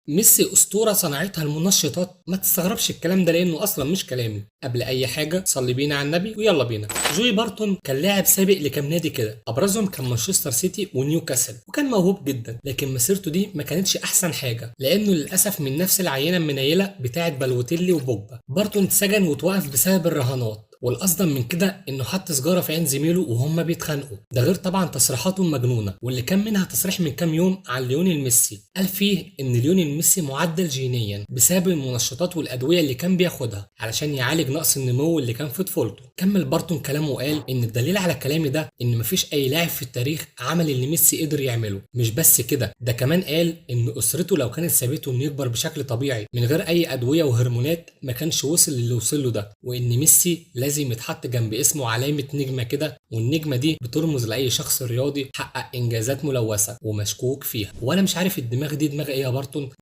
ميسي اسطورة صنعتها المنشطات. ما تستغربش الكلام ده لانه اصلا مش كلامي. قبل اي حاجة صلي بينا على النبي ويلا بينا. جوي بارتون كان لاعب سابق لكام نادي كده، ابرزهم كان مانشستر سيتي ونيوكاسل، وكان موهوب جدا، لكن مسيرته دي ما كانتش احسن حاجة لانه للاسف من نفس العينة المنيله بتاعه بالوتيلي وبوجبا. بارتون اتسجن وتوقف بسبب الرهانات، والاصدم من كده انه حط سجاره في عين زميله وهم بيتخانقوا. ده غير طبعا تصريحاته المجنونة، واللي كان منها تصريح من كام يوم عن ليونيل ميسي، قال فيه ان ليونيل ميسي معدل جينيا بسبب المنشطات والادوية اللي كان بياخدها علشان يعالج نقص النمو اللي كان في طفولته. كمل بارتون كلامه وقال ان الدليل على كلامي ده ان مفيش اي لاعب في التاريخ عمل اللي ميسي قدر يعمله. مش بس كده، ده كمان قال ان اسرته لو كانت سابته انه يكبر بشكل طبيعي من غير اي ادوية وهرمونات ما كانش وصل للي وصل له ده، وان ميسي لازم يتحط جنب اسمه علامة نجمة كده، والنجمة دي بترمز لأي شخص رياضي حقق إنجازات ملوثة ومشكوك فيها. وأنا مش عارف الدماغ دي دماغ إيه يا بارتون،